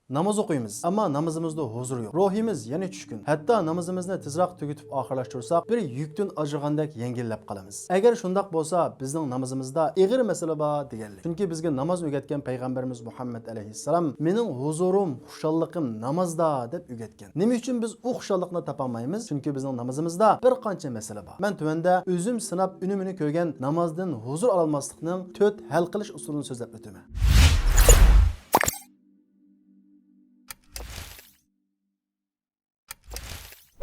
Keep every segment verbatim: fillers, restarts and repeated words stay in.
ناماز ئوقۇيمىز، ئەمما نامىزىمىزدا ھۇزۇر يوق. روھىمىز يەنە چۈشكۈن. ھەتتا نامىزىمىزنى تېزراق تۈگىتىپ ئاخىرلاشتۇرساق، بىر يۈكتىن ئاجرىغاندەك يەڭگىللەپ قالىمىز. ئەگەر شۇنداق بولسا، بىزنىڭ نامىزىمىزدا ئېغىر مەسىلە بار دېگەنلىك. چۈنكى بىزگە ناماز ئۆگەتكەن پەيغەمبىرىمىز مۇھەممەد ئەلەيھىسسالام، «مېنىڭ ھۇزۇرۇم، خۇشاللىقىم نامازدا» دەپ ئۆگەتكەن. نېمە ئۈچۈن بىز ئۇ خۇشاللىقنى تاپالمايمىز؟ چۈنكى بىزنىڭ نامىزىمىزدا بىر قانچە مەسىلە بار. مەن تۆۋەندە ئۆزۈم سىناپ، ئۈنۈمىنى كۆرگەن نامازدىن ھۇزۇر ئالالماسلىقنىڭ تۆت ھەل قىلىش ئۇسۇلىنى سۆزلەپ ئۆتىمەن.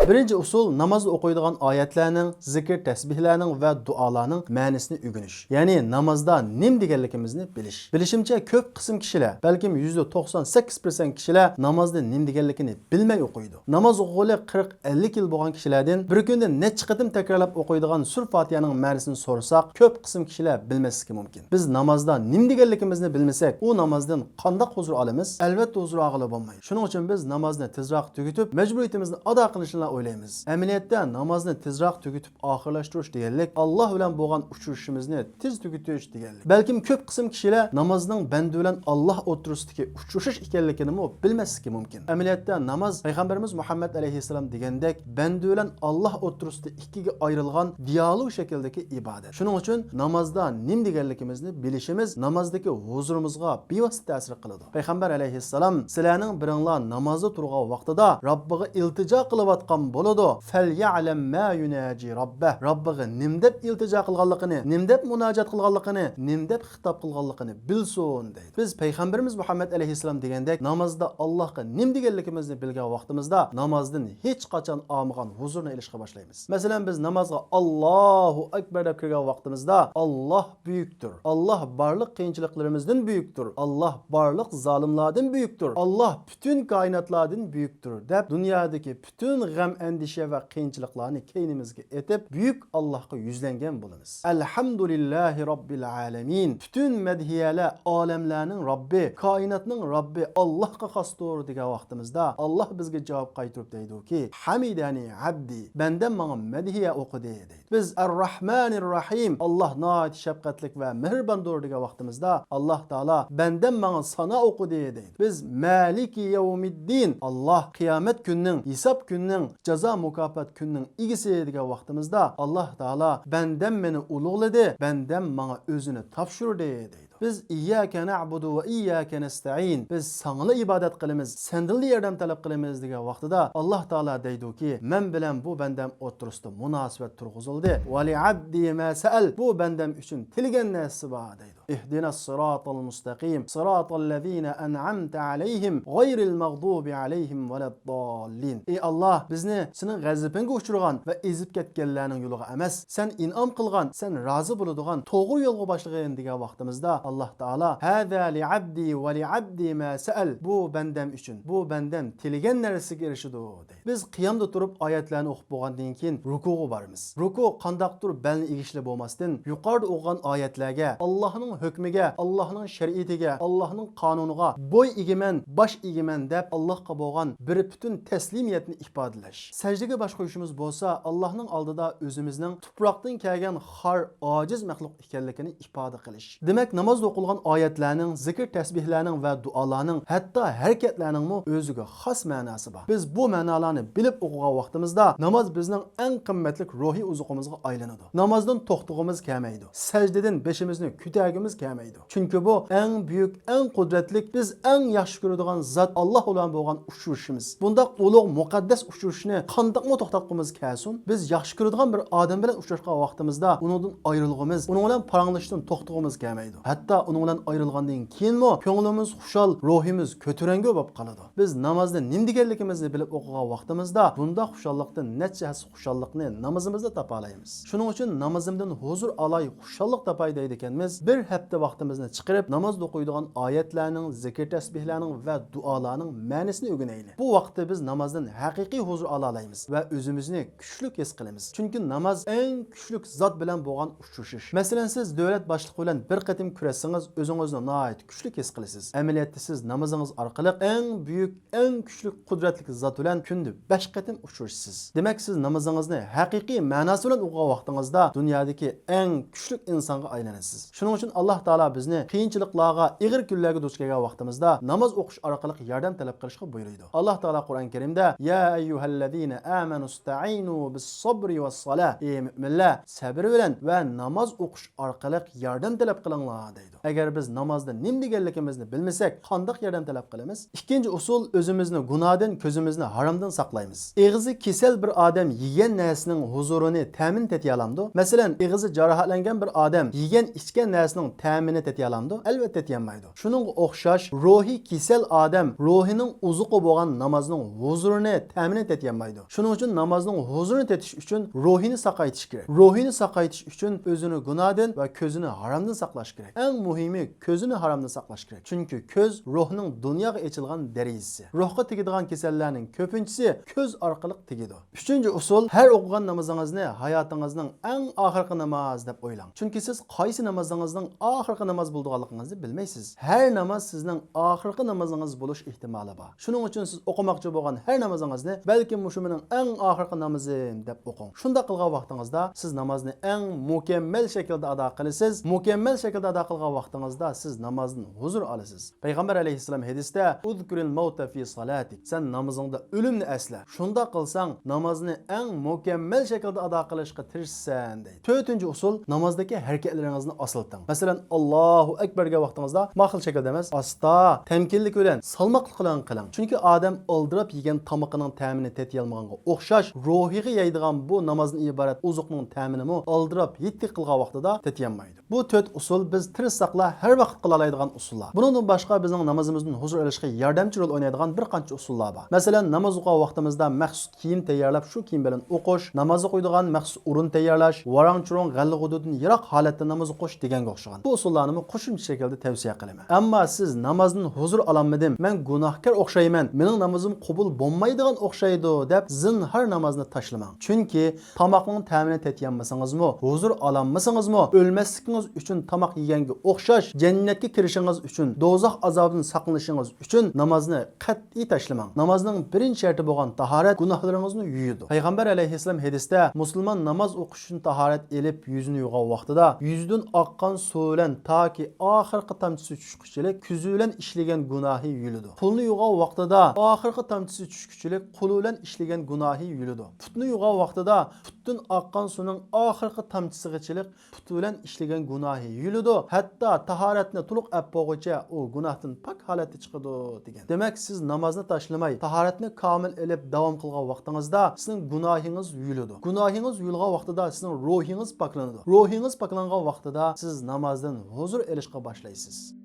بىرىنچى ئۇسۇل، نامازدا ئوقۇيدىغان ئايەتلەرنىڭ، زىكىر، تەسبىھلەرنىڭ ۋە دۇئالارنىڭ مەنىسىنى ئۆگىنىش. يەنى نامازدا نېمە دېگەنلىكىمىزنى بىلىش. بىلىشىمچە، كۆپ قىسىم كىشىلەر، بەلكىم يۈزدە توقسان سەككىز پىرسەنت كىشىلەر نامازدا نېمە دېگەنلىكىنى بىلمەي ئوقۇيدۇ. ناماز ئوقۇغىلى قىرىق، ئەللىك يىل بولغان كىشىلەردىن بىر كۈندە نەچچە قېتىم تەكرارلاپ ئوقۇيدىغان سۈرە فاتىھەنىڭ مەنىسىنى سورىساق، كۆپ قىسىم كىشىلەر بىلمەسلىكى مۇمكىن. بىز نامازدا نېمە دېگەنلىكىمىزنى بىلمىسەك، ئۇ نامازدىن قانداق ھۇزۇر ئالىمىز؟ ئەلۋەتتە، ھۇزۇر ئالغىلى بولمايدۇ. شۇنىڭ ئۈچۈن بىز نامازنى تېزراق تۈگىتىپ، مەجبۇرىيىتىمىزنى ئادا قىلىشنىلا ئويلايمىز. ئەمەلىيەتتە نامازنى تېزراق تۈگىتىپ ئاخىرلاشتۇرۇش دېگەنلىك، ئاللاھ بىلەن بولغان ئۇچرىشىشىمىزنى تېز تۈگىتىش دېگەنلىك. بەلكىم كۆپ قىسىم كىشىلەر نامازنىڭ بەندە بىلەن ئاللاھ ئوتتۇرىسىدىكى ئۇچرىشىش ئىكەنلىكىنىمۇ بىلمەسلىكى مۇمكىن. ئەمەلىيەتتە ناماز، پەيغەمبىرىمىز مۇھەممەد ئەلەيھىسسالام دېگەندەك، بەندە بىلەن ئاللاھ ئوتتۇرىسىدا ئىككىگە ئايرىلغان دىيالوگ شەكلىدىكى ئىبادەت. شۇنىڭ ئۈچۈن نامازدا نېمە دېگەنلىكىمىزنى بىلىشىمىز نامازدىكى ھۇزۇرىمىزغا بىۋاسىتە تەسىر قىلىدۇ. پەيغەمبەر ئەلەيھىسسالام، «سىلەرنىڭ بىرىڭلار نامازدا تۇرغان ۋاقتىدا رەببىگە ئىلتىجا قىلىۋاتقان بولىدۇ. فەليەلەم ما يۇناجى رەببەھ.» رەببىگە نېمە دەپ ئىلتىجا قىلغانلىقىنى، نېمە دەپ مۇناجات قىلغانلىقىنى، نېمە دەپ خىتاب قىلغانلىقىنى بىلسۇن، دەيدۇ. بىز پەيغەمبىرىمىز مۇھەممەد ئەلەيھىسسالام دېگەندەك نامازدا ئاللاھقا نېمە دېگەنلىكىمىزنى بىلگەن ۋاقتىمىزدا، نامازدىن ھېچقاچان ئالمىغان ھۇزۇرنى ئېلىشقا باشلايمىز. مەسىلەن، بىز نامازغا «ئاللاھۇ ئەكبەر» دەپ كىرگەن ۋاقتىمىزدا، «ئاللاھ بۈيۈكتۇر، ئاللاھ بارلىق قىيىنچىلىقلىرىمىزدىن بۈيۈكتۇر، ئاللاھ بارلىق زالىملاردىن بۈيۈكتۇر، ئاللاھ پۈتۈن كائىناتلاردىن بۈيۈكتۇر» دەپ، دۇنيادىكى پۈتۈن غەم-ئەندىشە ۋە قىيىنچىلىقلارنى كەينىمىزگە ئېتىپ، بۈيۈك ئاللاھقا يۈزلەنگەن بولىمىز. ئەلھەمدۇلىللاھى رەببىل ئالەمىن. پۈتۈن مەدھىيەلەر ئالەملەرنىڭ رەببى، كائىناتنىڭ رەببى ئاللاھقا خاستۇر دېگەن ۋاقتىمىزدا، ئاللاھ بىزگە جاۋاب قايتۇرۇپ دەيدۇكى، ھەمىدەنى ئەبدى، بەندەم ماڭا مەدھىيە ئوقۇدى، دەيدۇ. بىز ئەررەھمانىر رەھىم، ئاللاھ ناھايىتى شەپقەتلىك ۋە مېھرىباندۇر دېگەن ۋاقتىمىزدا، ئاللاھ تائالا، بەندەم ماڭا سانا ئوقۇدى، دەيدۇ. بىز مالىكى يەۋمىددىن، ئاللاھ قىيامەت كۈنىنىڭ، ھېساب كۈنىنىڭ، جازا مۇكاپات كۈنىنىڭ ئىگىسى دېگەن ۋاقتىمىزدا، ئاللاھ تائالا، بەندەم مېنى ئۇلۇغلىدى، بەندەم ماڭا ئۆزىنى تاپشۇردى، دەيدۇ. بىز ئىيياكە نەئبۇدۇ ۋە ئىيياكە نەستەئىن، بىز ساڭىلا ئىبادەت قىلىمىز، سەندىنلا ياردەم تەلەپ قىلىمىز دېگەن ۋاقتىدا، ئاللاھ تائالا دەيدۇكى، مەن بىلەن بۇ بەندەم ئوتتۇرىسىدا مۇناسىۋەت تۇرغۇزۇلدى. ۋەلىئەبدى ما سەئەل، بۇ بەندەم ئۈچۈن تىلىگەن نەرسىسى بار، دەيدۇ. اھدنا الصراط المستقيم، صراط الذين أنعمت عليهم، غير المغضوب عليهم ولا الضالين. ئى ئاللاھ، بىزنى سېنىڭ غەزىپىڭگە ئۇچرىغان ۋە ئېزىپ كەتكەنلەرنىڭ يولىغا ئەمەس، سەن ئىنئام قىلغان، سەن رازى بولىدىغان توغرا يولغا باشلىغىن دېگەن ۋاقتىمىزدا، ئاللاھ تائالا، هذا لعبدي ولعبدي ما سأل، بۇ بەندەم ئۈچۈن، بۇ بەندەم تىلىگەن نەرسىگە ئېرىشىدۇ، دەيدۇ. بىز قىيامدا تۇرۇپ ئايەتلەرنى ئوقۇپ بولغاندىن كېيىن رۇكۇغا بارىمىز. رۇكۇ قانداقتۇر بەلنى ئېگىشلا بولماستىن، يۇقىرىدا ئوقۇغان ئايەتلەرگە، ئاللاھنىڭ ھۆكمىگە، ئاللاھنىڭ شەرىئىتىگە، ئاللاھنىڭ قانۇنىغا بوي ئېگىمەن، باش ئېگىمەن دەپ، ئاللاھقا بولغان بىر پۈتۈن تەسلىمىيەتنى ئىپادىلەش. سەجدىگە باش قويۇشىمىز بولسا، ئاللاھنىڭ ئالدىدا ئۆزىمىزنىڭ تۇپراقتىن كەلگەن خار، ئاجىز مەخلۇق ئىكەنلىكىنى ئىپادە قىلىش. دېمەك، نامازدا ئوقۇلغان ئايەتلەرنىڭ، زىكىر تەسبىھلەرنىڭ ۋە دۇئالارنىڭ، ھەتتا ھەرىكەتلەرنىڭمۇ ئۆزىگە خاس مەناسى بار. بىز بۇ مەنالارنى بىلىپ ئوقۇغان ۋاقتىمىزدا، ناماز بىزنىڭ ئەڭ قىممەتلىك روھىي ئوزۇقىمىزغا ئايلىنىدۇ. نامازدىن توختىغۇمىز كەلمەيدۇ. سەجدىدىن بېشىمىزنى كۆتەرگۈمىز كەلمەيدۇ. چۈنكى بۇ ئەڭ بۈيۈك، ئەڭ قۇدرەتلىك، بىز ئەڭ ياخشى كۆرىدىغان زات ئاللاھ بىلەن بولغان ئۇچرىشىشىمىز. بۇنداق ئۇلۇغ، مۇقەددەس ئۇچرىشىشنى قانداقمۇ توختاتقۇمىز كەلسۇن، بىز ياخشى كۆرىدىغان بىر ئادەم بىلەن ئۇچراشقان ۋاقتىمىزدا ئۇنىڭدىن ئايرىلغۇمىز، ئۇنىڭ بىلەن پاراڭلىشىشتىن توختىغۇمىز كەلمەيدۇ. ھەتتا ئۇنىڭ بىلەن ئايرىلغاندىن كېيىنمۇ كۆڭلىمىز خۇشال، روھىمىز كۆتۈرەڭگۈ بولۇپ قالىدۇ. بىز نامازدا نېمە دېگەنلىكىمىزنى بىلىپ ئوقۇغان ۋاقتىمىزدا، بۇنداق خۇشاللىقتىن نەچچە ھەسسە خۇشاللىقنى نامىزىمىزدا تاپالايمىز. شۇنىڭ ئۈچۈن نامىزىمدىن ھۇزۇر ئالاي، خۇشاللىق تاپاي دەيدىكەنمىز، بىر ھەپتە ۋاقتىمىزنى چىقىرىپ، نامازدا ئوقۇيدىغان ئايەتلەرنىڭ، زىكىر تەسبىھلەرنىڭ ۋە دۇئالارنىڭ مەنىسىنى ئۆگىنەيلى. بۇ ۋاقىتتا بىز نامازدىن ھەقىقىي ھۇزۇر ئالالايمىز ۋە ئۆزىمىزنى كۈچلۈك ھېس قىلىمىز. چۈنكى ناماز ئەڭ كۈچلۈك زات بىلەن بولغان ئۇچرىشىش. مەسىلەن، سىز دۆلەت باشلىقى بىلەن بىر قېتىم كۆرۈشسىڭىز، ئۆزىڭىزنى ناھايىتى كۈچلۈك ھېس قىلىسىز. ئەمەلىيەتتە سىز نامىزىڭىز ئارقىلىق ئەڭ بۈيۈك، ئەڭ كۈچلۈك، قۇدرەتلىك زات بىلەن كۈندە بەش قېتىم ئۇچرىشىسىز. دېمەك، سىز نامىزىڭىزنى ھەقىقىي مەناسى بىلەن ئوقۇغان ۋاقتىڭىزدا دۇنيادىكى ئەڭ كۈچلۈك ئىنسانغا ئايلىنىسىز. شۇنىڭ ئۈچۈن ئاللاھ تائالا بىزنى قىيىنچىلىقلارغا، ئېغىر كۈنلەرگە دۇچ كەلگەن ۋاقتىمىزدا ناماز ئوقۇش ئارقىلىق ياردەم تەلەپ قىلىشقا بۇيرۇيدۇ. ئاللاھ تائالا قۇرئان كەرىمدە، يا ئەييۇھەللەزىنە ئامەنۇ ئىستەئىنۇ بىسسەبرى ۋەسسالاھ، ئەي مۆمىنلەر، سەبر بىلەن ۋە ناماز ئوقۇش ئارقىلىق ياردەم تەلەپ قىلىڭلار، دەيدۇ. ئەگەر بىز نامازدا نېمە دېگەنلىكىمىزنى بىلمىسەك، قانداق ياردەم تەلەپ قىلىمىز؟ ئىككىنچى ئۇسۇل، ئۆزىمىزنى گۇناھدىن، كۆزىمىزنى ھارامدىن ساقلايمىز. ئېغىزى كېسەل بىر ئادەم يېگەن نەرسىنىڭ ھۇزۇرىنى، تەمىنى تېتىيالامدۇ؟ مەسىلەن، ئېغىزى جاراھەتلەنگەن بىر ئادەم يېگەن، ئىچكەن نەرسىنىڭ تەمىنى تېتىيالامدۇ؟ ئەلۋەتتە تېتىيالمايدۇ. شۇنىڭغا ئوخشاش، روھى كېسەل ئادەم روھىنىڭ ئوزۇقى بولغان نامازنىڭ ھۇزۇرىنى، تەمىنى تېتىيالمايدۇ. شۇنىڭ ئۈچۈن نامازنىڭ ھۇزۇرىنى تېتىش ئۈچۈن روھىنى ساقايتىش كېرەك. روھىنى ساقايتىش ئۈچۈن ئۆزىنى گۇناھدىن ۋە كۆزىنى ھارامدىن ساقلاش كېرەك. ئەڭ مۇھىمى، كۆزىنى ھارامدىن ساقلاش كېرەك. چۈنكى كۆز روھنىڭ دۇنياغا ئېچىلغان دېرىزىسى. روھقا تېگىدىغان كېسەللەرنىڭ كۆپىنچىسى كۆز ئارقىلىق تېگىدۇ. ئۈچىنچى ئۇسۇل، ھەر ئوقۇغان نامىزىڭىزنى ھاياتىڭىزنىڭ ئەڭ ئاخىرقى نامازى دەپ ئويلاڭ. چۈنكى سىز قايسى نامازىڭىزنىڭ ئاخىرقى ناماز بولىدىغانلىقىڭىزنى بىلمەيسىز. ھەر ناماز سىزنىڭ ئاخىرقى نامازىڭىز بولۇش ئېھتىمالى بار. شۇنىڭ ئۈچۈن سىز ئوقۇماقچى بولغان ھەر نامىزىڭىزنى، بەلكىم مۇشۇ مېنىڭ ئەڭ ئاخىرقى نامىزىم دەپ ئوقۇڭ. شۇنداق قىلغان ۋاقتىڭىزدا سىز نامازنى ئەڭ مۇكەممەل شەكىلدە ئادا قىلىسىز. مۇكەممەل شەكىلدە ئادا قىلغان ۋاقتىڭىزدا سىز نامازدىن ھۇزۇر ئالىسىز. پەيغەمبەر ئەلەيھىسسالام ھەدىستە، ئۇزكۇرىل مەۋتە فى سالاتىك، سەن نامىزىڭدا ئۆلۈمنى ئەسلە. شۇنداق قىلساڭ، نامازنى ئەڭ مۇكەممەل شەكىلدە ئادا قىلىشقا تىرىشىسەن، دەيدۇ. تۆتىنچى ئۇسۇل، نامازدىكى ھەرىكەتلىرىڭىزنى ئاسىلتىڭ. مەسىلەن، ئاللاھۇ ئەكبەر دېگەن ۋاقتىڭىزدا ما خىل شەكىلدە ئەمەس، ئاستا، تەمكىنلىك بىلەن، سالماقلىق بىلەن قىلىڭ. چۈنكى ئادەم ئالدىراپ يېگەن تامىقىنىڭ تەمىنى تېتىيالمىغانغا ئوخشاش، روھىغا يەيدىغان بۇ نامازدىن ئىبارەت ئوزۇقنىڭ تەمىنىمۇ ئالدىراپ، يېتىك قىلغان ۋاقتىدا تېتىيالمايدۇ. بۇ تۆت ئۇسۇل بىز تىرىشساقلا ھەر ۋاقىت قىلالايدىغان ئۇسۇللار. بۇنىڭدىن باشقا بىزنىڭ نامىزىمىزدىن ھۇزۇر ئېلىشقا ياردەمچى رول ئوينايدىغان بىر قانچە ئۇسۇللار بار. مەسىلەن، ناماز ئوقۇغان ۋاقتىمىزدا مەخسۇس كىيىم تەييارلاپ، شۇ كىيىم بىلەن ئوقۇش، نامازغا قويىدىغان مەخسۇس ئورۇن تەييارلاش، ۋاراڭ-چۇرۇڭ، غەللە-غۇدۇدىن يىراق ھالەتتە ناماز ئوقۇش دېگەنگە ئوخشىغان. بۇ ئۇسۇللارنىمۇ قوشۇمچە شەكىلدە تەۋسىيە قىلىمەن. ئەمما سىز نامازدىن ھۇزۇر ئالالمىدىم، مەن گۇناھكار ئوخشايمەن، مېنىڭ نامىزىم قوبۇل بولمايدىغان ئوخشايدۇ دەپ زىنھار نامازنى تاشلىماڭ. چۈنكى تاماقنىڭ تەمىنى تېتىيالمىسىڭىزمۇ، ھۇزۇر ئالالمىسىڭىزمۇ، ئۆلمەسلىكىڭىز ئۈچۈن تاماق يېگەنگە ئوخشاش، جەننەتكە كىرىشىڭىز ئۈچۈن، دوزاخ ئازابىدىن ساقلىنىشىڭىز ئۈچۈن نامازنى قەتئىي تاشلىماڭ. نامازنىڭ بىرىنچى شەرتى بولغان تاھارەت گۇناھلىرىڭىزنى يۇيىدۇ. پەيغەمبەر ئەلەيھىسسالام ھەدىستە، مۇسۇلمان ناماز ئوقۇش ئۈچۈن تاھارەت ئېلىپ، يۈزىنى يۇغان ۋاقتىدا، يۈزىدىن ئاققان سۇ بىلەن تاكى ئاخىرقى تامچىسى چۈشكۈچىلىك كۆزى بىلەن ئىشلىگەن گۇناھى يۇيۇلىدۇ. قولنى يۇغان ۋاقتىدا، ئاخىرقى تامچىسى چۈشكۈچىلىك قولى بىلەن ئىشلىگەن گۇناھى يۇيۇلىدۇ. پۇتنى يۇغان ۋاقتىدا، پۇتتىن ئاققان سۇنىڭ ئاخىرقى تامچىسىغىچىلىك پۇتى بىلەن ئىشلىگەن گۇناھى يۇيۇلىدۇ، ھەتتا تاھارەتنى تولۇق ئەپ بولغۇچە ئۇ گۇناھتىن پاك ھالەتتە چىقىدۇ، دېگەن. دېمەك، سىز نامازنى تاشلىماي، تاھارەتنى كامىل ئېلىپ داۋام قىلغان ۋاقتىڭىزدا سىزنىڭ گۇناھىڭىز يۇيۇلىدۇ. گۇناھىڭىز يۇيۇلغان ۋاقتىدا سىزنىڭ روھىڭىز پاكلىنىدۇ. روھىڭىز پاكلانغان ۋاقتىدا سىز نامازدىن ھۇزۇر ئېلىشقا باشلايسىز.